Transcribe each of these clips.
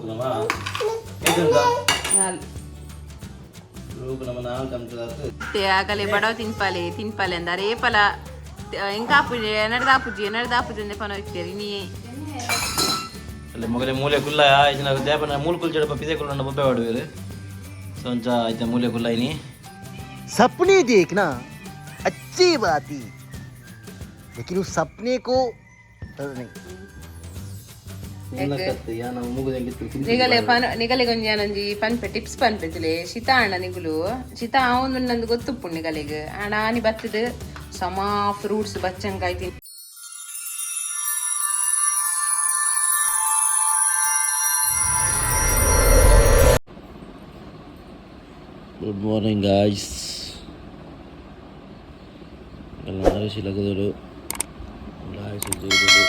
ನಮ್ಮ ಏತುಂಟ? ನಾಲ್. ಸುರುಕು ನಮ್ಮ ನಾಲ್ ಚಮಚದಾತು. ಆಗಲೆ ಬಡವ ತಿನ್ಪಾಲೆ ತಿನ್ಪಾಲೆ ಅಂದ ರೇಪಲ ಎಂಕಾಪುಜಿ ಎನಡ್ದಾಪುಜಿ ಎನಡ್ದಾಪುಜಿ ಅಂದೆ ಪನ ಇತ್ತೇರಿ ನೀ. ಅಲ್ಲೇ ಮೊಗಲೆ ಮೂಲೆ ಕುಲ್ಲ ಇಜಿನ ದೇಪನ ಮೂಲ ಕುಲ್ ಜಡಪ ಪಿದೆ ಕುಲ್ಲ ಬೊಬ್ಬೆ ವಾಡುವೆರು. ಸೊ ಅಂಚ ಐತೆ ಮೂಲೆ ಕುಲ್ಲ ಇನಿ. सपने देखना अच्छी बात ही, लेकिन उस सपने को नहीं। ಯಾನ ಮೂಗುದಂಗಿತ್ತು. ನಿಗಲೆ ಪನ ನಿಗಲೆ ಗೊಂಜಿ ಯಾನೊಂಜಿ ಪನ್ಪೆ ಟಿಪ್ಸ್ ಪನ್ಪೆತಿಲೆ ಶಿತ ಅಣ್ಣ ನಿಗುಲು ಶಿತ ಆವೊಂದು ನಂದು ಗೊತ್ತುಪ್ಪು ನಿಗಲೆಗ್ ಅಣ್ಣ ಆನಿ ಬತ್ತದು ಸಮಾ ಫ್ರೂಟ್ಸ್ ಬಚ್ಚಂಕಾಯಿ ತಿನ್. Good morning guys. ಎಲ್ಲ ಆರುಷಿ ಲಗದಳು ಆಯುಷ್ ಜೈದಳು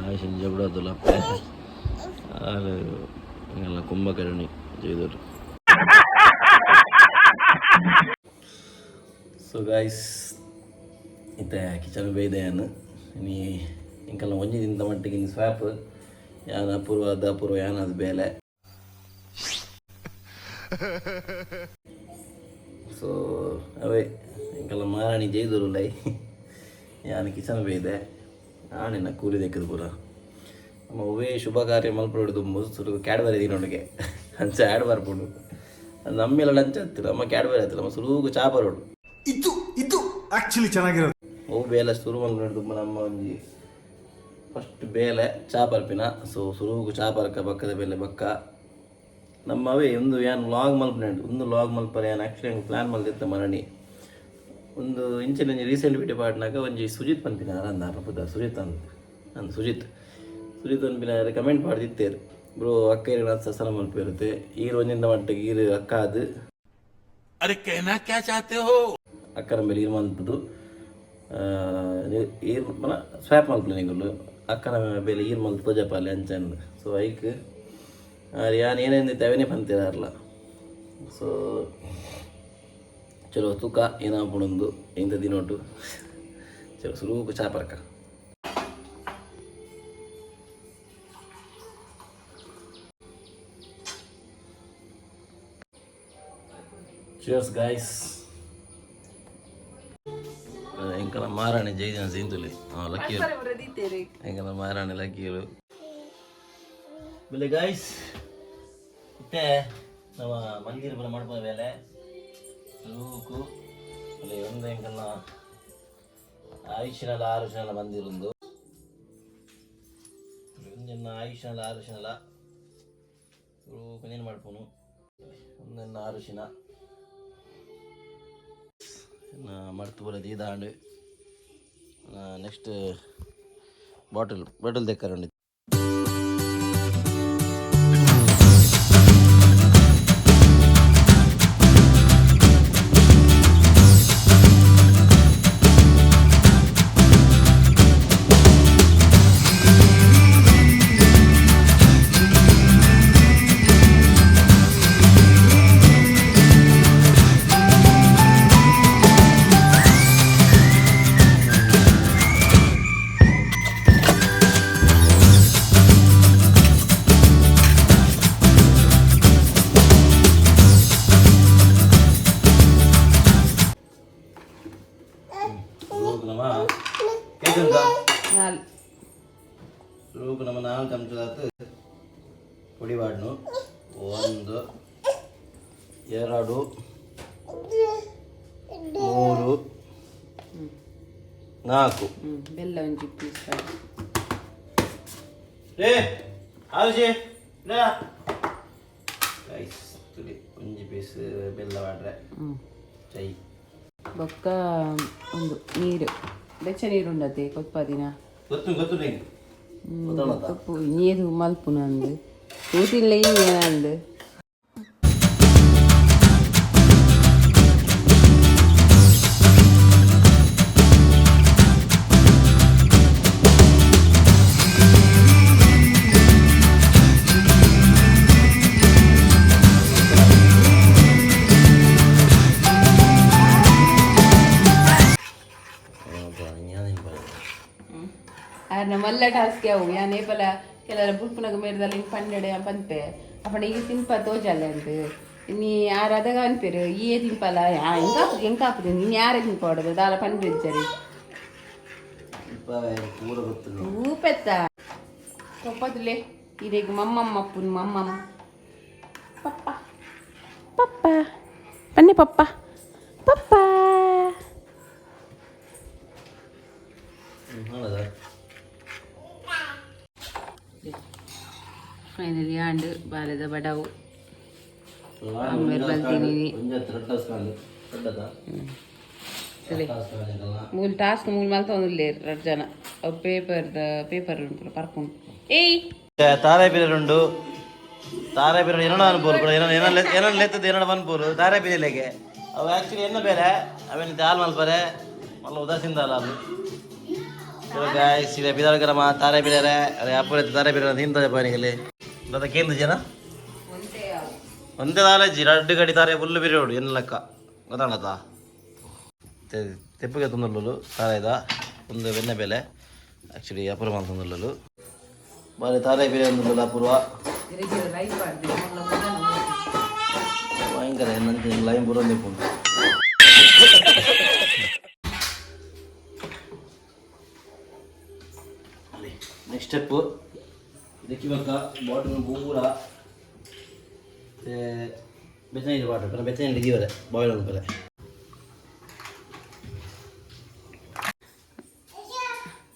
ಆಯುಷ್ ಜಬಡದಲ್ಲ ಎಲ್ಲ ಕುಂಭಕರ್ಣಿ ಜೈದಳು. ಸೊ ಗಾಯ್ಸ್, ಇತ್ತೆ ಕಿಚನ್ ಬೈದೆಯನ್ನು ಇನಿ ಇಂಕಲ್ಲ ಒಂಜಿ ದಿನದ ಮಟ್ಟಿಗೆ ಇನ್ನು ಸ್ವ್ಯಾಪ್ ಯಾನ ಅಪೂರ್ವ ಅದ ಅಪೂರ್ವ ಯಾನದು ಬೇಲೆ. ಸೊ ಅವೇ ಇಂಕಲ್ಲ ಮಾರಾಣಿ ಜೈದೂರು ಲೈ ಯಾನ ಕಿಚನ್ ಬೈದೆ ಆನೆನ ಕೂಲಿ ದೆಕ್ಕದು ಪೂರ. ನಮ್ಮ ಒವೇ ಶುಭ ಕಾರ್ಯ ಮಲ್ಪಡು ದುಂಬು ಸುರುಕು ಕ್ಯಾಡ್ಬರಿ ದಿನೊಟ್ಟಿಗೆ ಅಂಚ ಆ್ಯಡ್ ಬರ್ಪುಂಡು. ನಮ್ಮೆಲ್ಲ ಲಂಚ್ ಹತ್ತಿರ ನಮ್ಮ ಕ್ಯಾಡ್ಬರಿ ಹತ್ತಿರ ನಮ್ಮ ಸುರುಕು ಚಾ ಬರೋಡು. ಇದು ಇದು ಆಕ್ಚುಲಿ ಚೆನ್ನಾಗಿರೋದು. ಅವು ಬೇಲೆ ಶುರು ಮಲ್ಪಡು ದುಂಬು ನಮ್ಮ ಒಂಜಿ ಫಸ್ಟ್ ಬೇಲೆ ಚಾ ಪರ್ಪಿನ. ಸೊ ಸುರುಕು ಚಾ ಪರ್ಕ ಬಕ್ಕದ ಬೇಲೆ ಬಕ್ಕ ನಮ್ಮವೇ ಒಂದು ಯಾನ್ ಲಾಗ್ ಮಲ್ಪನೆಂಡು ಒಂದು ಲಾಗ್ ಮಲ್ಪರೆ. ಯಾನ್ ಆ್ಯಕ್ಚುಲಿ ಹಂಗೆ ಪ್ಲ್ಯಾನ್ ಮಲ್ದಿತ್ತ ಮರಣಿ ಒಂದು ಇಂಚಿನ ಒಂಜಿ ರೀಸೆಂಟ್ ವಿಡಿಯೋ ಪಾಡ್ನಾಗ ಒಂಜಿ ಸುಜಿತ್ ಪನ್ಪಿನ ಅಂದ ಪುದ ಸುಜಿತ್ ಅಂದ್ ಅಂದ್ ಸುಜಿತ್ ಸುಜಿತ್ ಪನ್ಪಿನ ಕಮೆಂಟ್ ಪಾಡ್ದಿತ್ತೇರು, ಬ್ರೋ ಅಕ್ಕ ಇರ ಸಸನ ಮಲ್ಪಿರುತ್ತೆ ಈರು ಒಂಜಿಂದ ಮಟ್ಟಿಗೆ ಈರು ಅಕ್ಕ ಅದು ಅರೆ ಕೆನಾ ಕ್ಯಾ ಚಾಹತೆ ಹೋ. ಅಕ್ಕನ ಮೇಲೆ ಈರು ಮಲ್ಪದು ಈರ್ ಮನ ಸ್ವ್ಯಾಪ್ ಮಲ್ಪಲೆ ನಿಗುಲು ಅಕ್ಕನ ಬೇಲೆ ಈರ್ ಮಲ್ತು ತೋಜಪಾಲೆ ಅಂಚಂದ್. ಸೊ ಐಕ್ ಯಾನ್ ಏನೇಂದಿತ್ತೆ ಅವೇನೇ ಪಂತಿರಲ್ಲ. ಸೊ ಚಲೋ ತೂಕ ಏನಾಪುಂಡು ಇಂತ ದಿನೊಟು. ಚಲೋ ಸುರೂಕು ಚಾ ಪರ್ಕ. Cheers guys. ಎಂಕಲ ಮಾರಾಣಿ ಜೈದಿನ ಸೀಂತುಲಿ ಲಕ್ಕಿ ಎಂಕಲ ಮಾರಾಣಿ ಲಕ್ಕಿಯರು ಬೆಲೆ ಗಾಯ್ಸ್. ಇತ್ತೆ ನಮ್ಮ ಮಂದಿರ ಬಲ ಮಾಡ್ಬೋದು ಬೇಲೆ ಸುರೂಕು ಅಲ್ಲಿ ಒಂದು ಎಂಕಲ್ನ ಆಯುಷ್ಯನಲ ಆರುಷನಲ ಮಂದಿರುಂದು. ಒಂಜನ್ನ ಆಯುಷ್ಯನಲ ಆರುಷನಲ ಸುರೂಕು ಏನು ಮಾಡ್ಪೋನು ಒಂದನ್ನ ಆರುಷಿನ ಮಡ್ತು ಪೂರ ದೀದಾಂಡ್. ನೆಕ್ಸ್ಟ್ ಬಾಟಲ್ ಬಾಟಲ್ ದೆಕ್ಕರಂడి. ನಮ್ಮ ಕೇಳ್ತುಂಟಾ? ನಾಲ್. ಸುರುಕು ನಮ್ಮ ನಾಲ್ಕು ಚಮಚದಾತು ಪುಡಿ ಬಾಡ್ನು. ಒಂದು, ಎರಡು, ಮೂರು, ನಾಲ್ಕು. ಬೆಲ್ಲ ಒಂಜಿ ಪೀಸ್. ಏ ಆರುಷಿ ಗೈಸ್, ತುಲಿ ಒಂಜಿ ಪೀಸ್ ಬೆಲ್ಲ ಮಾಡ್ರೆ ಚೈ. ಬೊಕ್ಕ ಒಂದು ನೀರು ಬೆಚ್ಚ ನೀರು ಉಂಡತೆ ಕೊತ್ಪಾದಿನ. ಗೊತ್ತು ಗೊತ್ತು ನಿಂಗೆ ಗೊತ್ತಾಣತ್ತ. ತಪ್ಪು ನೀರು ಮಲ್ಪುನ ಅಂದು ತೂತಿಲ್ಲ ಅಂದು. ಆರ್ನ ಮಲ್ಲ ಟಾಸ್ಕ್ ಅವು ಯಾನ್ ಏಪಲ ಕೆಲವರ ಬುಲ್ಪುನಗ ಮೇರ್ದಲ್ಲಿ ಹಿಂಗೆ ಪಂಡೆಡೆ ಪನ್ಪೆ ಅಪ್ಪಣ ಈಗ ತಿನ್ಪ ತೋಜಲ್ಲ ಅಂತ ನೀ ಯಾರು ಅದಾಗ ಅನ್ಪೇರು ಏ ತಿನ್ಪಲ್ಲ ಎಂಕ ಎಂಕ ಆಪುಜಿ ನೀನು ಯಾರೇ ತಿನ್ಪಾಡೋದು ದಾಲ ಪನ್ಪಿಜ್ಜರಿ. ಪೂರ ಗೊತ್ತು. ಊಪೆತ್ತ ಪಪ್ಪದುಲೆ ಇದೇಗ ಮಮ್ಮಮ್ಮ ಅಪ್ಪುನ್ ಮಮ್ಮಮ್ಮ ಪಪ್ಪ ಪಪ್ಪ ಬನ್ನಿ ಪಪ್ಪ ಪಪ್ಪ. ಹೌದಾ? ಫೈನಲಿ ಆಂಡ್ ಬಾಲೆದ ಬಡವು ಅಮ್ಮೆರ್ ಬಲ್ತೀನಿ. ಮೂಲು ಟಾಸ್ಕ್ ಮೂಲು ಮಲ್ತೊಂದುಲ್ಲೇರ್ ರಡ್ಡ್ ಜನ. ಅವು ಪೇಪರ್ದ ಪೇಪರ್ ಉಂಟು ಪರ್ಪುಂಡು ಏಯ್. ತಾರೆ ಬಿರರುಂಡು, ತಾರೆ ಬಿರರು ಏನೋ ಅನ್ಬೋದು ಕೂಡ. ಏನೋ ಏನೋ ಏನೋ ಲೆತ್ತದ ಏನೋ ಅನ್ಬೋದು ತಾರೆ ಬಿರಲೆಗೆ. ಅವು ಆ್ಯಕ್ಚುಲಿ ಎನ್ನ ಬೇರೆ ಅವೇನು ದಾಲ್ ಮಲ್ಪರೆ ಮಲ್ಲ ಉದಾಸೀನ ದಾಲ್ ಅದು. ಗಾಯ್ಸ್, ಇದೆ ಬಿದಾರ್ಗರಮ ತಾರೆ ಬಿರರೆ. ಅರೆ ಅಪ್ಪರೆ, ತಾರೆ ಬಿರರೆ ತಿಂತದೆ ಪನಿಗಲಿ ದಾದ ಕೇಂದ್ರ ಜನ ಒಂದೇ ದಾಲಜ್ಜಿ ರಡ್ಡು ಗಡಿ ತಾರೆ ಫುಲ್ಲು ಬಿರಿಯೋಡು ಎನ್ನ ಲೆಕ್ಕ ಗೊತ್ತಾಣತ. ತೆಪ್ಪುಗೆ ತೊಂದರ್ಲುಲು ತಾರೆದ ಒಂದು ಬೆನ್ನೆ ಬೆಲೆ ಆ್ಯಕ್ಚುಲಿ ಅಪೂರ್ವ ಅಂತಂದುಲ್ಲಲು ಬಾರಿ ತಾರೆ ಬಿರೆ ಅಂದುಲ್ಲ ಅಪೂರ್ವ. ಭಯಂಕರ ಏನಂತ ಲೈನ್ ಪೂರ ನಿಪ್ಪುಂಡು. ನೆಕ್ಸ್ಟ್ ಸ್ಟೆಪ್ಪು ಇದಕ್ಕೆ ಇವಾಗ ಬಾಟಲ್ ಪೂರ ಬೆಚ್ಚನೀರು ವಾಟರ್ ಬೆಚ್ಚನೀರು ಇದೀವರೆ ಬಾಯ್ಲ್ ಅನ್ಪರೆ.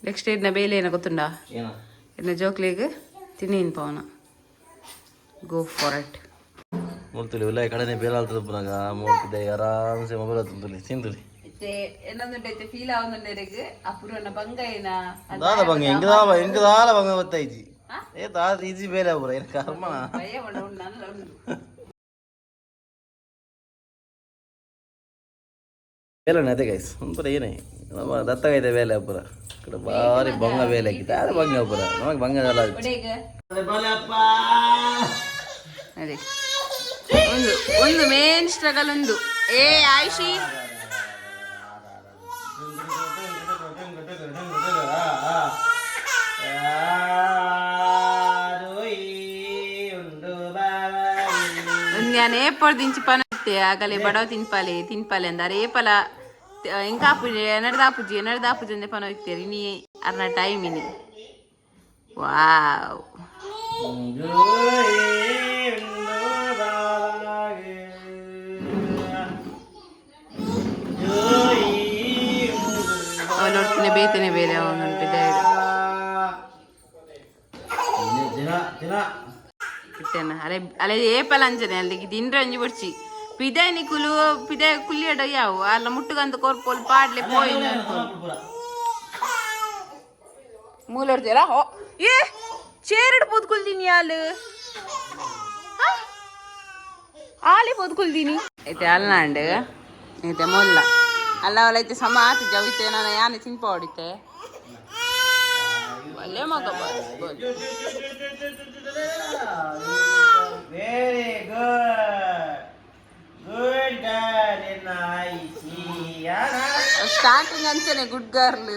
ನೆಕ್ಸ್ಟ್ ಇಡ್ನ ಬೇಲೆ ಏನ ಗೊತ್ತುಂಡಾ? ಏನ? ಇನ್ನ ಜೋಕ್ಲಿಗ್ ತಿನ್ನಿನ್ ಪವನ. Go for it. ಮೂರ್ತುಲಿ ಉಲ್ಲ ಕಡೆನೆ ಬೇಲೆ ಆಲ್ತದ ಪುನಗ ಮೂರ್ತಿದೆ ಆರಾಮ್ಸೆ ಮೊಬೈಲ್ ತುಂತುಲಿ ತಿಂತುಲಿ. ಏನಂದುಂಡೈತೆ ಫೀಲ್ ಆವೊಂದುಂಡೆರೆಗ್ ಅಪೂರ್ವನ ಬಂಗ ಏನ? ದಾದ ಬಂಗ ಎಂಕದಾಲ ಎಂಕದಾಲ ಬಂಗ ಗೊತ್ತಾಯ್ಜಿ. ಏ ದಾದ ಈಜಿ ಬೇಲೆ ಪೂರ ಏನು ಕರ್ಮ. ಭಯ ಉಂಡು ನನ್ನ ಉಂಡು. ಬೇಲೆ ಅದೇ ಗೈಸ್ ಒಂಥರ ಏನೇ ನಮ್ಮ ದತ್ತಗೈತೆ ಬೇಲೆ ಪೂರ ಕಡೆ ಭಾರಿ ಬಂಗ ಬೇಲೆ ದಾದ ಬಂಗ ಪೂರ ನಮಗೆ ಬಂಗ ಅಲ್ಲ. ಅದೇ ಒಂದು ಒಂದು ಮೇನ್ ಸ್ಟ್ರಗಲ್ ಒಂದು. ಏ ಆಯುಷಿ. ನಾನು ಏಪೊಡ್ದಿಂಚಿ ಪನತ್ತೆ ಆಗಲೆ ಬಡವ ತಿನ್ಪಾಲೆ ತಿನ್ಪಾಲೆ ಅಂದಾರೆ ಏಪಲ ಎಂಕಾಪುಜಿ ಎನಡ್ದಾಪುಜಿ ಎನಡ್ದಾಪುಜಿ ಅಂದೆ ಪನ ಹೋಗ್ತೀರಿ ನೀ ಅರ್ನ ಟೈಮ್ ಇನಿ. ವಾವ್. ಅವಳು ಬೇತನೆ ಬೇರೆ ಅವನು ಇಟ್ಟೆನ ಅಲೆ ಅಲೆ ಏಪಲ ಅಂಚನೆ ಅಲ್ಲಿಗೆ ತಿಂಡ್ರೆ ಒಂಜಿ ಬೊಡ್ಚಿ ಪಿದೆ ನಿಕುಲು ಪಿದೆ ಕುಲ್ಲಿಯಡ ಯಾವು ಅಲ್ಲ ಮುಟ್ಟುಗಂತ ಕೊರ್ಪೋಲ್ ಪಾಡ್ಲೆ ಪೋಯಿ ಮೂಲರ್ತೀರ. ಹೋ ಏ ಚೇರಡ್ ಪೋದ್ಕೊಲ್ದೀನಿ ಆಲ್ ಆಲೆ ಪೋದ್ಕೊಲ್ದೀನಿ ಐತೆ ಅಲ್ನಾಂಡ್ ಐತೆ ಮೊಲ್ಲ ಅಲ್ಲ ಅವಳ ಐತೆ ಸಮ ಆತು ಜವಿತೆ ನಾನು ಯಾನೆ ತಿನ್ಪ ಹೊಡಿತೆ ಒಳ್ಳೆ ಮಗ. Very good, good girl. Starting ಅಂಚನೆ ಗುಡ್ ಗರ್ಲ್.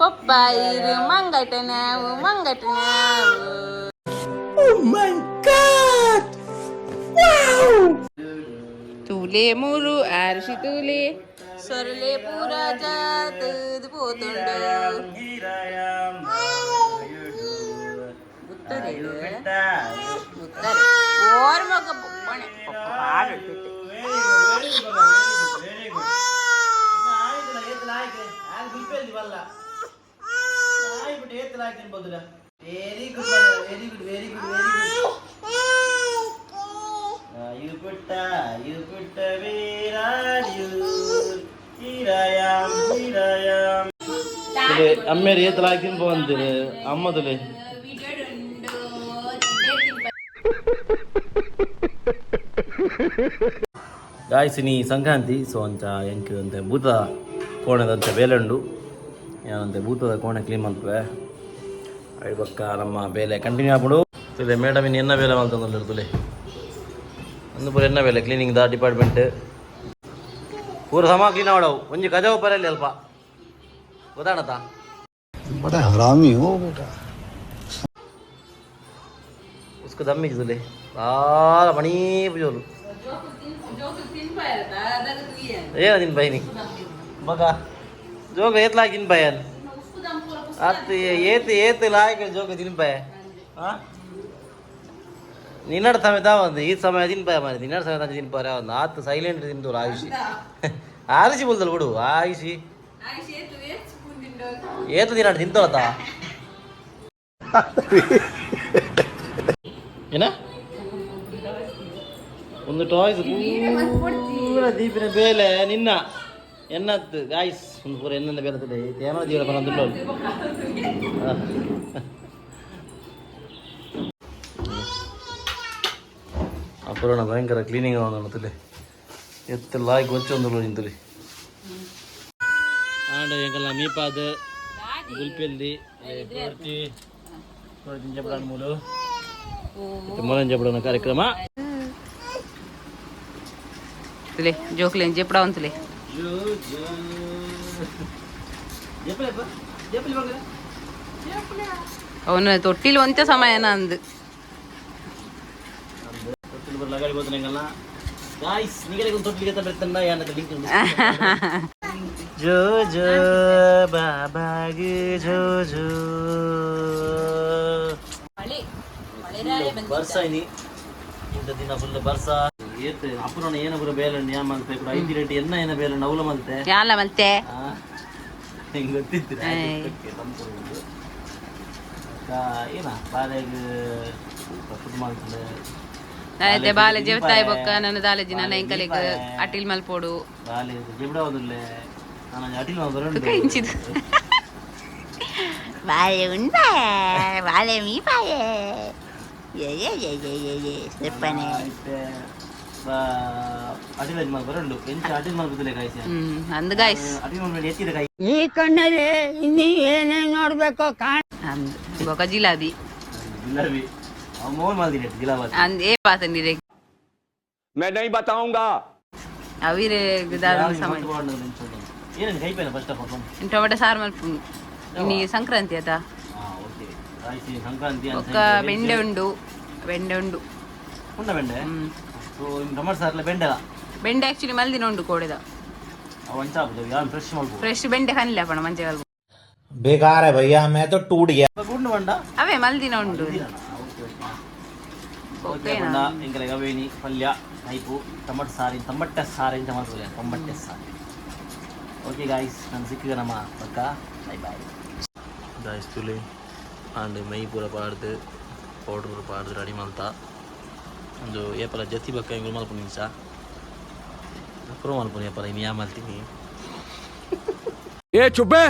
ಪಪ್ಪ ಇರು ಮಂಗಟನಾವು ಮಂಗಟನಾವು. ತೂಲೆ ಮೂರು ಆರ್ಷಿ ತೂಲೆ ಸೊರಲೆ ಪೂರ ಜಾತದ ಪೋತುಂಡು ಗುತ್ತರೆ ಗುತ್ತರೆ ಓರ್ ಮಗ ಬೊಪ್ಪಣೆ papa ಪಾಡುತ್ತೆ. Very good, very good, very good, very good. You putta you putta where are you here I am here I am. ಅಮ್ಮೇರು ಏತಲ ಹಾಕಿನ ಬಂದಿರು ಅಮ್ಮದುಲೆ. Guys, ನೀ ಸಂಕ್ರಾಂತಿ ಸೊ ಅಂಚ ಎಂಕ್ ಅಂತೆ ಭೂತ ಕೋಣೆದಂತೆ ಬೇಲೆ ಉಂಡು. ಏನಂತೆ ಭೂತದ ಕೋಣೆ ಕ್ಲೀನ್ ಮಲ್ಪುವೆ. ಅಯ್ ಬೊಕ್ಕ ನಮ್ಮ ಬೇಲೆ ಕಂಟಿನ್ಯೂ ಆಪುಂಡು. ತುಲೆ ಮೇಡಮ್ ಇನ್ನು ಎನ್ನ ಬೇಲೆ ಮಲ್ತೊಂದುಲ್ಲೆರ್ ತುಲೆ. ಅಂದು ಪೂರ ಎನ್ನ ಬೇಲೆ ಕ್ಲೀನಿಂಗ್ the department ಪೂರ ಸಮ ಕ್ಲೀನ್ ಆವಡವು. ಒಂಜಿ ಕಜವು ಪರಲ್ಲಿ ಅಲ್ಪ. ಗೊತ್ತಾಣತ. बड़ा हरामी हो बेटा. ಉಸ್ಕು ದಮ್ಮಿಗೆ ಬಾಲ ಮಣಿ ಪೂಜೋಲು. ಏನ ದಿನ ಬೈನಿ ಮಗ ಜೋಗ ಏತ್ಲಾಗಿ ತಿನ್ಪಾಯ ಅತ್ ಏತ್ ಏತ್ ಲಾಯಕ ಜೋಗ ತಿನ್ಪಾಯ. ಹಾ, ನಿನ್ನಡ ಸಮೇತ ಒಂದು ಈ ಸಮಯ ತಿನ್ಪಾಯ ಮಾರಿ, ನಿನ್ನಡ ಸಮೇತ ತಿನ್ಪಾರೆ. ಒಂದು ಆತ್ ಸೈಲೆಂಟ್ ತಿಂತು. ಆಯುಷಿ ಆರಿಸಿ ಬೋಲ್ದಲ್ ಬಿಡು ಆಯುಷಿ. ಏತು ದಿನ ತಿಂತೋಳತ ಏನ ಒಂದು ಟಾಯ್ಸ್ ಪೂರ ದೀಪಿನ ಬೇಲೆ ನಿನ್ನ ಎನ್ನತ್ತು ಗಾಯ್ಸ್. ಒಂದು ಪೂರ ಎನ್ನ ಬೇಲೆ ತುಲೆ ತೇಮ ಜೀವನ ಪನ. ಅಪೂರ್ಣ ಭಯಂಕರ ಕ್ಲೀನಿಂಗ್ ಅವನು ತುಲೆ ಎತ್ತ ಲಾಯ್ಕ್ ವಚ್ಚೊಂದುಲ್ಲ ನಿಂತುಲಿ. ಆಂಡ ಎಂಕಲ್ಲ ಮೀಪಾದ ಗುಲ್ಪೆಲ್ಲಿ ಪೂರ್ತಿ ಜಪಡಾನ್ ಮೂಲು ಮೊಲನ್ ಜಪಡೋಣ ಕಾರ್ಯಕ್ರಮ. ತುಲೆ ಜೋಕ್ಲೇನ್ ಜೆಪ್ಪಡ ತುಲೆ. ಜೋ ಜೋ ಜಪಲೆ ಜಪಲಿ ಬಂಗಲ. ಅವನ ತೊಟ್ಟಿಲ್ ಒಂತೆ ಸಮಯನ ಅಂದು. ತೊಟ್ಟಿಲು ಬರಲ್ಲ ಗಾಡಿ ಬೋತನೆಂಗಲ್ಲ ಗಾಯ್ಸ್. ನಿಗಲಿಗೆ ಒಂದು ತೊಟ್ಟಿಲಿಗೆ ಬರ್ತಾನ ಏನಕ್ಕೆ ಲಿಂಕ್. ಜೋ ಜೋ ಬಾಬಾಗೆ ಜೋ ಜೋ. ಬರ್ಸ ಇನಿ ಇಂಥ ದಿನ ಫುಲ್ ಬರ್ಸ ಏತ್ ಅಪುರಣ ಏನ ಪೂರ ಬೇಲಣ್ಣ ಯಾ ಮಲ್ತೆ ಕೂಡ ಐದು ರೇಟ್ ಎನ್ನ ಏನ ಬೇಲಣ್ಣ ಅವಲ ಮಲ್ತೆ. ಯಾಲ ಮಲ್ತೆ. ಹೆಂಗ್ ಗೊತ್ತಿತ್ತು. ಏಯ್. ಏನ ಬಾಲೆಗ್ ಫುಡ್ ಮಾಡ್ತದೆ. ನಾಳೆ ಬಾಲೆ ಜೆಪ್ತಾಯ್ ಬೊಕ್ಕ ನನ್ನ ದಾಲೆಜಿ ನನ್ನ ಎಂಕಲೆಗ್ ಅಟಿಲ್ ಮಲ್ಪೋಡು. ಬಾಲೆ ಜೆಬ್ಡ ಒಂದುಲ್ಲೆ ನಾನು ಅಟಿಲ್ ಬರೋಣ. ಇಂಚಿದು ಬಾಳೆ ಉಂಡಾಯ ಬಾಳೆ ಮೀ ಬಾಳೆ ಏ ಏ ಏ ಏ ಏ ಏ ಸೆಪ್ಪನೆ. ಅಟಿಲ್ ಮಲ್ ಬರೋಂಡು ಎಂಚ ಅಟಿಲ್ ಮಲ್ಪುದಿಲ್ಲ ಕಾಯ್ಸಿ. ಅಂದ್ ಗಾಯ್ಸ್. ಅಟಿಲ್ ಮಲ್ ಎತ್ತಿದ ಕಾಯಿ. ಈ ಕಣ್ಣಲ್ಲಿ ಇನ್ನೂ ಏನೇನ್ ನೋಡ್ಬೇಕೋ ಕಾಣ್. ಅಂದ್ ಬೊಕ ಜಿಲಾಬಿ. ಜಿಲಾಬಿ ಅವ ಮೋನ್ ಮಲ್ದಿನ ಜಿಲಾಬಿ. ಅಂದ್ ಏ ಪಾತಂದಿರೆ. मैं नहीं बताऊंगा. ಅವಿರೆ ದಾದ ಸಮಯ. ಏನೇನು ಕೈಪೇನ ಫಸ್ಟ್ ಆಫ್ ಆಲ್? ಟೊಮೆಟೊ ಸಾರು ಮಲ್ಪು ಇನ್ನು ಸಂಕ್ರಾಂತಿ ಆತ. ಓಕೆ ಕಾಯ್ಸಿ ಸಂಕ್ರಾಂತಿ. ಬೊಕ್ಕ ಬೆಂಡೆ ಉಂಡು, ಬೆಂಡೆ ಉಂಡು. ಉಂಡ ಬೆಂಡೆ. ಸೊ ಟೊಮೆಟೊ ಸಾರ್ಲ ಬೆಂಡೆಲ. ಬೆಂಡೆ ಆಕ್ಚುಲಿ ಮಲ್ದಿನ ಉಂಡು ಕೋಡೆದ. ಅವ ಅಂಚ ಆಪುಜ ಯಾನ್ ಫ್ರೆಶ್ ಮಲ್ಪು. ಫ್ರೆಶ್ ಬೆಂಡೆ ಕನ್ಲೆ ಅಪಣ ಮಂಚೆ. बेकार है भैया, मैं तो टूट गया. ಗುಂಡು ಬಂಡ. ಅವೇ ಮಲ್ದಿನ ಉಂಡು. ಓಕೆ ಓಕೆ ಬಂಡ ಎಂಕಲೆ ಗವೇಣಿ ಪಲ್ಯ ಕೈಪು ಟೊಮೆಟೊ ಸಾರಿ ತಂಬಟ್ಟೆ ಸಾರಿ ಅಂತ ಮಾಡ್ತಾರೆ ತಂಬಟ್ಟೆ ಸಾರಿ. ಓಕೆ ಗಾಯ್ಸ್, ನಾನು ಸಿಕ್ಕಿದ ನಮ್ಮ ಪಕ್ಕ. Bye bye guys. ತುಲೆ ಆಂಡ್ ಮೈ ಪೂರ ಪಾಡ್ದು ಪೌಡ್ರ್ ಪೂರ ಪಾಡ್ದು ರೆಡಿ ಮಲ್ತ. ಒಂದು ಏಪಲ ಜತಿ ಬಕ್ಕ ಎಂಗುಲು ಮಲ್ಪುನಿ ನಿಂಚ ಅಪ್ರೋ ಮಲ್ಪುನಿ ಏಪಲ ಇನ್ನು ಯಾ ಮಲ್ತೀನಿ. ए चुप है.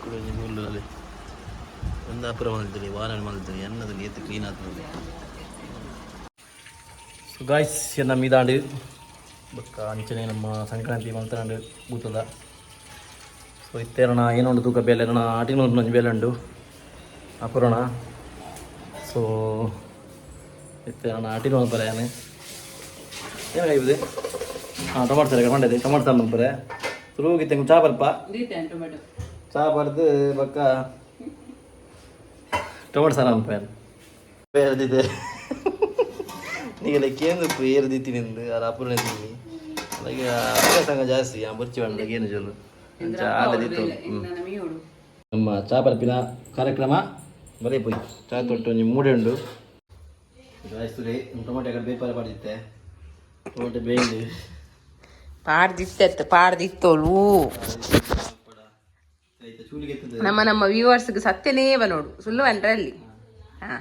ಕುಡೊಂಜಿ ಮುಳ್ಳು ಅಲ್ಲಿ ಒಂದು ಅಪುರ ಮಲ್ತೀನಿ ವಾರನ್ ಮಲ್ತೀನಿ ಎನ್ನದು ಏತ್ ಕ್ಲೀನ್ ಆತದೆ. ಸೊ ಗಾಯ್ಸ್, ಎನ್ನ ಮೀದಾಂಡು ಬೊಕ್ಕ ಅಂಚನೆ ನಮ್ಮ ಸಂಕ್ರಾಂತಿ ಮಲ್ತನಾಂಡು ಬೂತದ. ಸೊ ಇತ್ತೇರಣ ಏನೋ ತೂಕ ಬೇಲೆ ನನ್ನ ಆಟಿನ ಒಂಜಿ ಬೇಲೆ ಉಂಡು ಅಪುರಣ. ಸೊ ಇತ್ತೇರಣ ಆಟಿನ ಮಲ್ಪರೆ ಯಾನೆ ಏನು ಕೈಬುದೆ. ಹಾಂ, ಟೊಮಾಟೊ ಸಾರು ಮಂಡದೆ ಟೊಮಾಟೊ ಸಾರು ಮಲ್ಪರೆ ಸುರುಗಿತ್ತೆ. ಚಾ ಬರ್ಪ. ಟೊಮೆಟೊ. ಚಾ ಬರ್ದು ಬಕ್ಕ ಟೊಮಾಟೊ ಸಾರು ಮಲ್ಪರೆ ಬೇರೆದಿದೆ. ನೀಗೆಲ್ಲ ಕೇಂದ್ರ ಏರ್ದಿತ್ತಿ ನಿಂದು ಅದು ಅಪೂರ್ಣ ತಿನ್ನಿ. అలాగే ಸಂಘ ಜಾಸ್ತಿ ಆ ಬುರ್ಚಿ ಬಂಡ ಏನು ಚೊಲ್ಲು ಅಂಚ ಆಡದಿತ್ತು. ನಮ್ಮ ಚಾ ಪರ್ಪಿನ ಕಾರ್ಯಕ್ರಮ ಬರೀ ಪೋಯ್ ಚಾ ತೊಟ್ಟು ಒಂಜಿ ಮೂಡೆ ಉಂಡು ಗಾಯ್ಸುರಿ. ಟೊಮೆಟೊ ಕಡೆ ಬೇಪಾರ ಪಾಡ್ದಿತ್ತೆ ಟೊಮೆಟೊ ಬೇయింದು. ಪಾಡ್ದಿತ್ತ ಪಾಡ್ದಿತ್ತೋಲು. ಚೂಲಿಗೆ ಎತ್ತದ. ನಮ್ಮ ನಮ್ಮ ವ್ಯೂವರ್ಸ್ಗೆ ಸತ್ಯನೇ ನೋಡು ಸುಳ್ಳು ಅಲ್ಲಿ ಹಾ.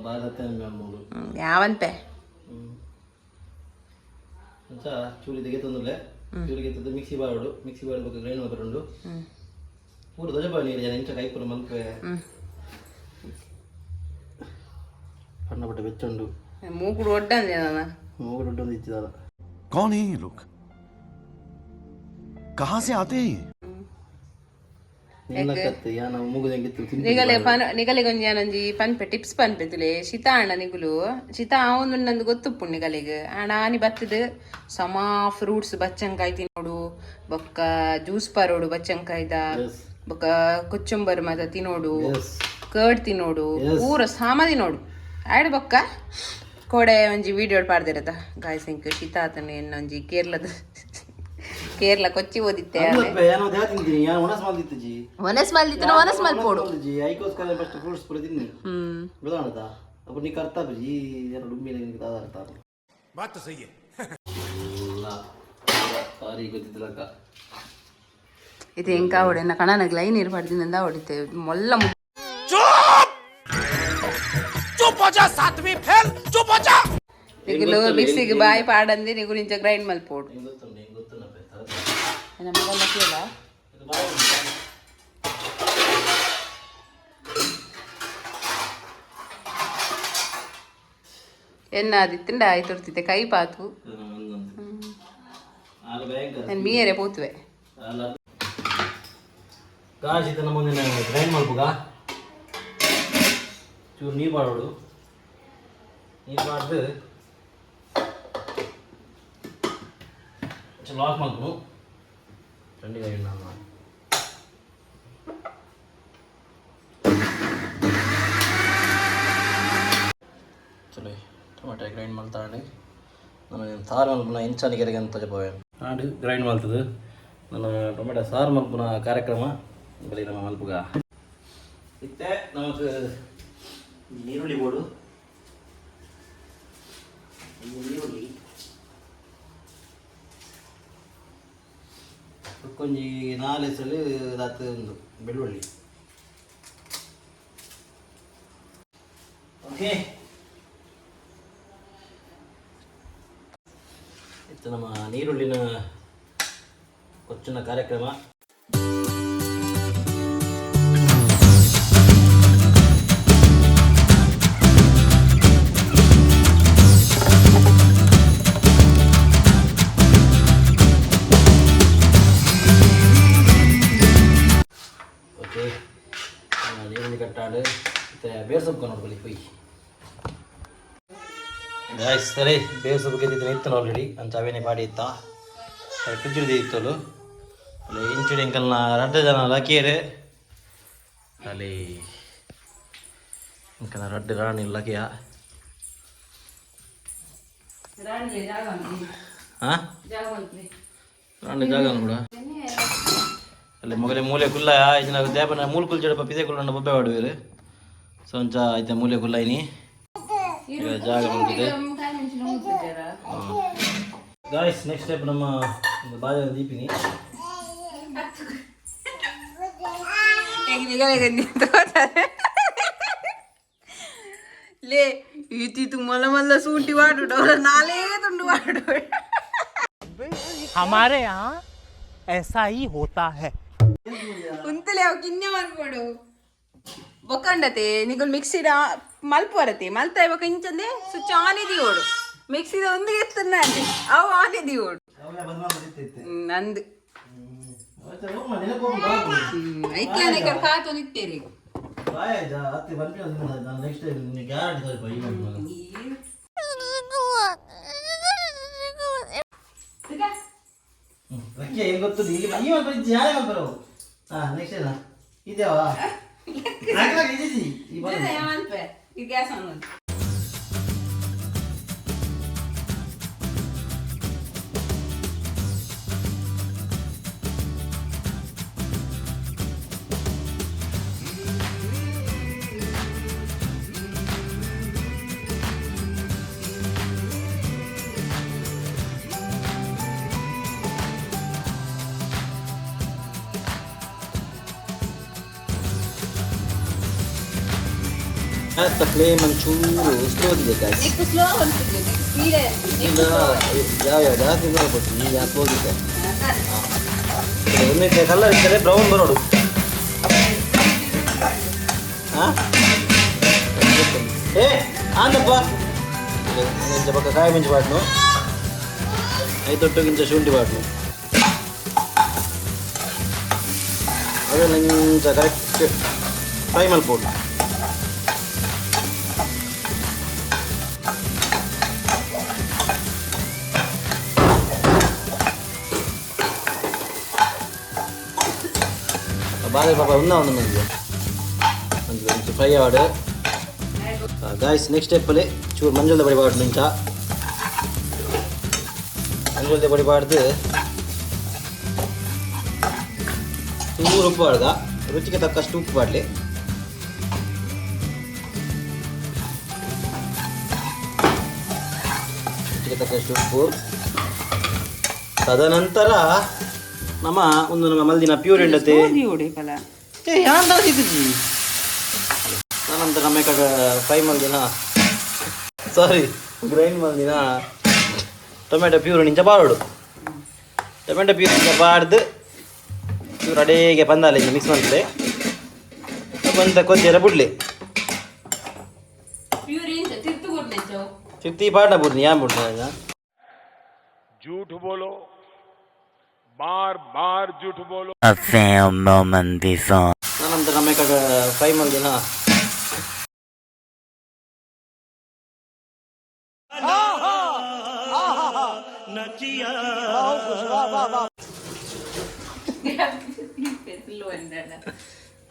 ಭಾರತ ಮೂಡು. ಯಾವಂತೆ. ಅಂಚ ಚೂಲಿ ತೆಗೆತಂದ್ರೆ ಚೂಲಿಗೆ ಎತ್ತದ ಮಿಕ್ಸಿ ಬಾರೋಡು ಮಿಕ್ಸಿ ಬಾರಬೇಕು ಗ್ರೈಂಡ್ ಮಾಡ್ಕೊಂಡು ಪೂರ ಧ್ವಜ ನೀರು ಜನ ಇಂಚ ಕೈ ಪೂರ ಮಲ್ಪೆ ಸಣ್ಣ ಪಟ್ಟ ಬೆಚ್ಚುಂಡು. ಮೂಗುಡು ಒಡ್ಡಂದೆ ನಾನು. ಮೂಗು ದೊಡ್ಡ ಇಚ್ಚಿದಾರ. कौन है ये लोग, कहां से आते हैं ये? ನಿಲ್ಲಕತ್ತು ಯಾನ ಮೂಗುದಂಗಿತ್ತು. ನಿಗಲೆ ಪನ ನಿಗಲೆ ಒಂಜಿ ಯಾನೊಂಜಿ ಪನ್ಪೆ ಟಿಪ್ಸ್ ಪನ್ಪೆ ತುಲೆ. ಶೀತ ಅಣ್ಣ ನಿಗುಲು ಶೀತ ಆವೊಂದು ನಂದು ಗೊತ್ತುಪ್ಪು ನಿಗಲಿಗ್. ಆಂಡ ಆನಿ ಬತ್ತದ ಸಮಾ ಫ್ರೂಟ್ಸ್ ಬಚ್ಚಂಕಾಯಿ ತಿನ್ನೋಡು, ಬೊಕ್ಕ ಜ್ಯೂಸ್ ಪರೋಡು ಬಚ್ಚಂಕಾಯ್ದ, ಬೊಕ್ಕ ಕೊಚ್ಚುಂಬರ್ ಮಾತ ತಿನ್ನೋಡು, ಕರ್ಡ್ ತಿನ್ನೋಡು, ಪೂರ ಸಾಮ ತಿನ್ನೋಡು. ಆಯ್ಡ್ ಬೊಕ್ಕ ಕೋಡೆ ಒಂಜಿ ವಿಡಿಯೋ ಪಾಡ್ದಿರತ್ತ ಗಾಯ್ಸ್, ಇಂಕ್ ಶೀತ ಆತನ ಎನ್ನೊಂಜಿ ಕೇರಳದ ಕೇರಳ ಕೊಚ್ಚಿ ಓದಿತ್ತೆ. ಏನೋ ದ್ಯಾ ತಿಂತೀನಿ ಯಾನ್ ಒಣಸ್ ಮಲ್ದಿತ್ತು ಜಿ. ಒನಸ್ ಮಲ್ದಿತ್ತು, ಒನಸ್ ಮಲ್ಪೋಡು. ಜಿ ಐಕೋಸ್ಕರ ಫಸ್ಟ್ ಫ್ರೂಟ್ಸ್ ಪೂರ ತಿನ್ನಿ. ಗೊತ್ತಾಣದ ಅప్పుడు ನೀ ಕರ್ತಾ ಬಜಿ ಏನೋ ಡುಮ್ಮಿ ನಿನಗೆ ದಾದ ಅರ್ಥ. ಬಾತ್ ಸಹಿ ಹೈ. ಇಲ್ಲ ಸಾರಿ ಗೊತ್ತಿದ್ದಿಲ್ಲಕ್ಕ. ಇದು ಎಂಕ ಹೊಡೆ ಕಣನಗ್ ಲೈನ್ ಇರ್ಬಾರ್ದಿನಿಂದ ಹೊಡಿತೆ ಮೊಲ್ಲ. ನಿಗುಲು ಮಿಕ್ಸಿಗೆ ಬಾಯಿ ಪಾಡಂದಿ ನಿಗುಲು ಇಂಚ ಗ್ರೈಂಡ್ ಮಲ್ಪೋಡು. ಹೆಂಗ್ ಗೊತ್ತುಂಟು, ಹೆಂಗ್ ಗೊತ್ತುಂಡಪ್ಪ. ನನ್ನ ಮಗ ಮಕ್ಕಿಯಲ್ಲ. ಎನ್ನ ಅದಿತ್ತಂಡ ಆಯ್ತು ಕೈ ಪಾತು. ನಾನು ಮೀಯರೆ ಪೋತುವೆ. ಗಾಜ್ ಇದನ್ನ ಮುಂದಿನ ಗ್ರೈಂಡ್ ಮಲ್ಪುಗ. ಚೂರು ನೀರು ಪಾಡೋಡು. ನೀರು ಪಾಡ್ದು ಲಾಕ್ ಮಲ್ಪು. ಚಂಡಿಗಾಯಿ ನಾನು ಚಲೋ ಟೊಮೆಟೊ ಗ್ರೈಂಡ್ ಮಲ್ತಾಂಡು. ನಾನು ಸಾರು ಮಲ್ಪುನ ಇಂಚಾನಿಗೆರೆಗೆ ಅಂತ ಪೋವೆ ಆಂಡ್ ಗ್ರೈಂಡ್ ಮಲ್ತದು. ನನ್ನ ಟೊಮೆಟೊ ಸಾರು ಮಲ್ಪುನ ಕಾರ್ಯಕ್ರಮ ಬರೀ ನಮ್ಮ ಮಲ್ಪುಗ. ಇತ್ತೆ ನಮಕ್ ನೀರುಳ್ಳಿ ಬೋಡು, ಒಂದು ನೀರುಳ್ಳಿ, ಒಂಜಿ ನಾಲ್ ಎಸಲು ದಾತ್ ಒಂದು ಬೆಳ್ಳುಳ್ಳಿ. ಓಕೆ, ಇತ್ತು ನಮ್ಮ ನೀರುಳ್ಳಿನ ಕೊಚ್ಚಿನ ಕಾರ್ಯಕ್ರಮ. ಓಕೆ, ನೀರುಳ್ಳಿ ಕಟ್ಟಾಡು. ಮತ್ತೆ ಬೇರೆ ಸೊಪ್ಪು ನೋಡ್ಕೊಳ್ಳಿ ಪೊಯ್ ಗಾಯ್ಸ್. ಸರಿ, ಬೇರೆ ಸೊಪ್ಪು ಗೆದ್ದಿದ್ದು ಇತ್ತು ಆಲ್ರೆಡಿ ಅಂಚ ಅವೇನೆ ಪಾಡಿ ಇತ್ತ ಫ್ರಿಜ್ ಇತ್ತಲು. ಅಲ್ಲಿ ಇಂಚುಡಿ ಎಂಕಲ್ನ ರಡ್ಡ ಜನ ಲಕಿಯರು. ಅಲ್ಲಿ ಎಂಕಲ್ನ ರಡ್ಡ ರಾಣಿ ಲಕಿಯ. ಹಾಂ, ರಾಣಿ ಜಾಗ ಕೂಡ. ಅಲ್ಲಿ ಮೊಗಲೆ ಮೂಲೆ ಕುಲ್ಲ ಇದನ್ನ ದೇಪನ ಮೂಲ ಕುಲ್ ಜಡಪ ಪಿದೆ ಕುಲ್ಲ ಬೊಬ್ಬೆ ವಾಡುವೇರು. ಸೊ ಅಂಚ ಐತೆ ಮೂಲೆ ಕುಲ್ಲ ಇನಿ ಈಗ ಜಾಗ ಬಂದಿದೆ. ಗಾಯ್ಸ್, ನೆಕ್ಸ್ಟ್ ಸ್ಟೆಪ್ ನಮ್ಮ ಒಂದು ಬಾಜನ ದೀಪಿನಿ. ಲೇ ಈತೀತು ಮೊಲ್ಲ ಮೊಲ್ಲ ಸೂಂಟಿ ವಾಡು ನಾಲೇ ತುಂಡು ವಾಡು. हमारे यहाँ ऐसा ही होता है. ಉಂತಲೆ ಅವು ಕಿನ್ನೆ ಮಲ್ಪಡು ಬೊಕ್ಕಂಡತೆ. ನಿಗುಲ್ ಮಿಕ್ಸಿಡ ಮಲ್ಪುವರತೆ ಮಲ್ತ ಬೊಕ್ಕ ಇಂಚಂದೆ ಸ್ವಿಚ್ ಆನ್ ಇದೀವೋಡು. ಮಿಕ್ಸಿದ ಒಂದು ಎತ್ತನ್ನ ಅವು ಆನ್ ಇದೀವೋಡು. ನಂದು ಐಕ್ಲಾನೆ ಕಾತೊಂದು ಇತ್ತೇರಿ. Next guarantee. ರಕ್ಕೆ ಏನು ಗೊತ್ತು ಈಗ ಈ ಮಲ್ಪ ಯಾರೇ ಮಲ್ಪರು. ಹಾಂ, ನೆಕ್ಸ್ಟ್ ಏನ ಇದ್ಯಾವಾ ಈ ಬರೋದು. ಮಲ್ಪೆ ಈ ಗ್ಯಾಸ್ ಆನ್. ಫ್ಲೇಮ್ ಒಂಚೂರು ಸ್ಲೋ ಇದೆ ಗಾಯ್ಸ್. ನೆಕ್ ಸ್ಲೋ ಅನ್ಸುತ್ತೆ, ಸ್ಪೀಡ್. ಇಲ್ಲ, ಯಾವ ಯಾವ ಜಾಸ್ತಿ ಬರ್ಬೋದು ಈಗ ಸ್ಲೋ ಇದೆ. ಒಮ್ಮೆ ಕಲರ್ ಇದ್ದರೆ ಬ್ರೌನ್ ಬರೋಡು. ಹಾಂ, ಏ ಆಂದಪ್ಪ ಇಂಚ ಪಕ್ಕ ಕಾಯಿ ಮುಂಚೆ ಬಾಟ್ನು ಐತೊಟ್ಟು ಇಂಚ ಶುಂಠಿ ಬಾಟ್ನು. ಅವೆಲ್ಲ ಇಂಚ ಕರೆಕ್ಟ್ ಫ್ರೈ ಮಲ್ಪೊಡು. ಬಾಳೆ ಪಾಪ ಉನ್ನ ಒಂದು ಮಂಜು ಒಂದು ಒಂಚು ಫ್ರೈ ಆವಡು. ಗಾಯ್ಸ್, ನೆಕ್ಸ್ಟ್ ಸ್ಟೆಪ್ಪಲ್ಲಿ ಚೂರು ಮಂಜುಲ್ದ ಪೊಡಿ ಪಾಡ್ದು, ಇಂಚ ಮಂಜುಲ್ದ ಪೊಡಿ ಪಾಡ್ದು, ಚೂರು ಉಪ್ಪು ಪಾಡ್ದ, ರುಚಿಗೆ ತಕ್ಕಷ್ಟು ಉಪ್ಪು ಪಾಡಲಿ. ರುಚಿಗೆ ತಕ್ಕಷ್ಟು ಉಪ್ಪು. ತದನಂತರ ನಮ್ಮ ಒಂದು ನಮ್ಮ ಮಲ್ದಿನ ಪ್ಯೂರ್ ಎಂಡತೆ. ಪಲ. ಏ ಯಾಂದ ಸಿಕ್ಕಿ. ತದನಂತರ ನಮ್ಮ ಕಡೆ ಫ್ರೈ ಮಲ್ದಿನ, ಸಾರಿ, ಗ್ರೈಂಡ್ ಮಲ್ದಿನ ಟೊಮೆಟೊ ಪ್ಯೂರ್ ನಿಂಚ ಪಾಡೋಡು. ಟೊಮೆಟೊ ಪ್ಯೂರ್ ನಿಂಚ ಪಾಡ್ದು ಚೂರು ಅಡೇಗೆ ಪಂದಾಲೆ ಮಿಕ್ಸ್ ಮಾಡ್ತಾರೆ. ಬಂದ ಕೊಜ್ಜೆಲ್ಲ ಬುಡ್ಲಿ. ಪ್ಯೂರ್ ಇಂಚ ತಿರ್ತು ಕೊಡ್ನೆ. ತಿರ್ತಿ ಪಾಡ ಬುಡ್ನಿ ಯಾನ್ ಬುಡ್ನಿ. झूठ बोलो, बार बार झूठ बोलो. A few moments before. ತದನಂತರ ನಮ್ಮ ಕಡೆ ಫ್ರೈ ಮಲ್ದಿನ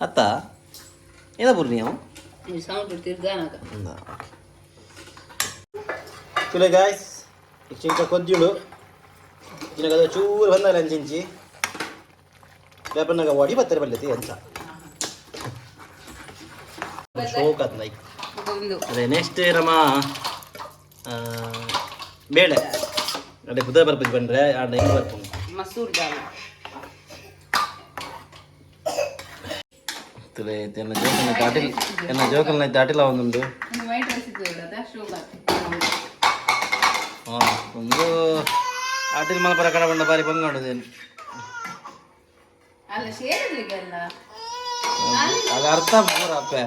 ಅತ್ತ ಏನ ಬುರ್ನಿ ಅವು. ಸೌಂಡ್ ತಿರ್ಗಾನಾಗ. ತುಲೆ ಗಾಯ್ಸ್, ಇಂಚ ಕೊದ್ಯುಡು ದಿನಗದ ಚೂರು ಬಂದಲ್ಲ ಅಂಚಿಂಚಿ ಪೇಪರ್ನಾಗ ವಡಿ ಬತ್ತಾರೆ ಬಲ್ಲೆತಿ ಅಂಚ ಶೋಕ್ ಆತ್ ಲೈಕ್. ಒಂದು ಅದೇ ನೆಕ್ಸ್ಟ್ ನಮ್ಮ ಬೇಳೆ ಅದೇ ಕುದುರೆ ಬರ್ಪುಜಿ ಬಂದ್ರೆ ಆಡ ಹೆಂಗೆ ಬರ್ಪುಂಡು. ಮಸೂರ್ ದಾಲ್. ತುಲೆ ಎನ್ನ ಜೋಕಲ್ನ ದಾಟಿಲ್, ಎನ್ನ ಜೋಕಲ್ನ ದಾಟಿಲ್ಲ ಒಂದುಂಡು. ಒಂದು ವೈಟ್ ರೈಸ್ ಇತ್ತು ಶೋಕ್. ಹಾಂ, ಒಂದು ಅಟಿಲ್ ಮಲಪರ ಕಡ ಬಂಡ ಬಾರಿ ಬಂಗಾಡುದೇನು. ಅಲ್ಲ, ಸೇರಿದ್ರಿಗೆಲ್ಲ. ಅದು ಅರ್ಥ ಪೂರ ಅಪ್ಪೆ.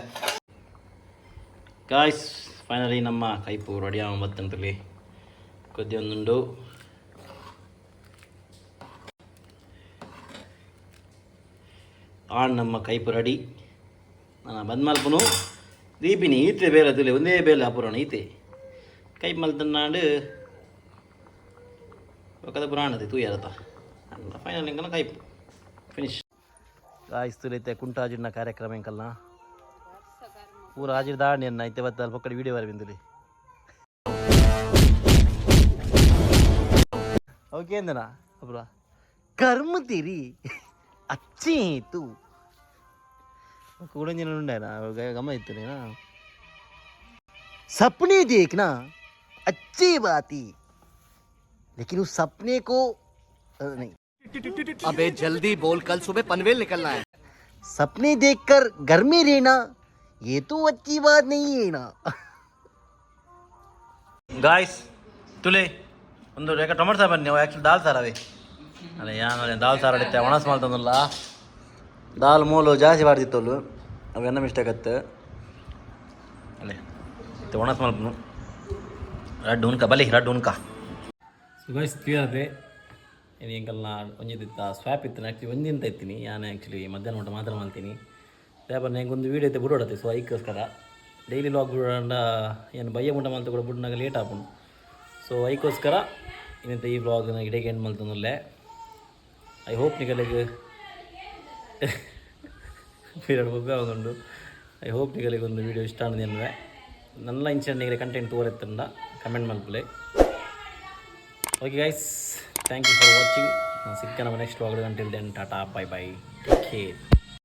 ಗಾಯ್ಸ್, ಫೈನಲಿ ನಮ್ಮ ಕೈಪು ರೆಡಿ ಬತ್ತಂತಲಿ ಕೊದ್ದಿ ಒಂದುಂಡು. ಆಣ್ ನಮ್ಮ ಕೈಪು ರೆಡಿ. ನಾನು ಬಂದ್ ಮಲ್ಪನು ದೀಪಿನಿ ಈತೆ ಬೇಲೆ ತುಲೆ ಒಂದೇ ಬೇಲೆ ಅಪುರಾಣ ಈತೆ ಕೈ ಮಲ್ತನ್ನಾಡು ಒಕ್ಕದ ಪುರಾಣದೆ ತೂಯರತ ಅಂಡ ಫೈನಲ್ ಇಂಕನ ಕೈಪು ಫಿನಿಶ್. ಗಾಯ್ಸ್, ತುಲೈತೆ ಕುಂಟಾಜಿನ ಕಾರ್ಯಕ್ರಮ ಎಂಕಲ್ನ ಪೂರ ಹಾಜಿರ್ ದಾಂಡಿ ಅನ್ನ ಐತೆ ಬತ್ತಲ್ ಪಕ್ಕಡಿ ವಿಡಿಯೋ ಬರಬಿಂದುಲಿ. ಓಕೆ ಅಂದನಾ ಅಪುರ. कर्म तेरी अच्छे हैं तू. ಕೂಡಂಜಿನ ಉಂಡೇನಾ ಗಮ ಇತ್ತು. सपने देखना अच्छी बात ही, लेकिन उस सपने को नहीं. अबे जल्दी बोल, कल सुबह पनवेल निकलना है. सपने देखकर घर में रहना, ये तो अच्छी बात नहीं है ना. ಗಾಯ್ಸ್, ತುಲೆ ಒಂದು ರೇಖಾ ಟೊಮೆಟೊ ಸಾರು ಬನ್ನಿ. ಆ್ಯಕ್ಚುಲಿ ದಾಲ್ ಸಾರು ಅವೇ ಅಲ್ಲ ಯಾನ್ ದಾಲ್ ಸಾರು ಅಡಿತೆ ಒಣಸ್ ಮಾಡ್ತಂದಲ್ಲ. ದಾಲ್ ಮೂಲು ಜಾಸ್ತಿ ಮಾಡ್ತಿತ್ತೋಲು ಅವೆಲ್ಲ ಮಿಸ್ಟೇಕ್ ಆಗುತ್ತೆ ಅಲ್ಲೇ. ಒಣಸ್ ಮಲ್ಪನು ರಡ್ಡು ಉನ್ಕ ಬಲಿ ರಡ್ಡು ಉನ್ಕ. ಸೊ ಗಾಯ್ಸ್, ತೀರದೆ ಇದು ಎಂಕಲ್ನ ಒಂಜಿ ದಿತ್ತ ಸ್ವ್ಯಾಪ್ ಇತ್ತು. ಆ್ಯಕ್ಚುಲಿ ಒಂದಿಂತ ಇತ್ತೀನಿ ಯಾನ್ ಆ್ಯಕ್ಚುಲಿ ಮಧ್ಯಾಹ್ನ ಊಟ ಮಾತ್ರ ಮಾಡ್ತೀನಿ. ಪೇಪರ್ ನಂಗೆ ಒಂದು ವೀಡಿಯೋ ಐತೆ ಬಿಡೋಡತ್ತೆ. ಸೊ ಐಕ್ಕೋಸ್ಕರ ಡೈಲಿ ಲಾಗ್ ಬಿಡೋಣ ಏನು ಬಯ್ಯ ಮುಂಡ ಮಲ್ತ ಕೂಡ ಬಿಡ್ನಾಗ ಲೇಟ್ ಆಪುಂಡು. ಸೊ ಐಕ್ಕೋಸ್ಕರ ಇನ್ನಂತ ಈ ವ್ಲಾಗ್ನ ಇಡೀ ಎಂಡ್ ಮಲ್ತೊಂದುಲ್ಲೆ. I hope ನಿಗಲಿಗೆ ಪೀರಿಯಡ್ ಬೊಬ್ಬೆ ಆವೊಂದುಂಡು. I hope ನಿಗಲಿಗೆ ಒಂದು ವೀಡಿಯೋ ಇಷ್ಟ ಆಂಡ್ ನನ್ನ ಇನ್ಸಿಡೆಂಟ್ ನಿಗಲೆ ಕಂಟೆಂಟ್ ತೋರೆತ್ತಂಡ ಕಮೆಂಟ್ ಮಲ್ಪುಲೆ. Okay guys, thank you for watching. ಸಿಕ್ಕ ನಮ್ಮ next vlog. Until then, tata, bye bye, take care.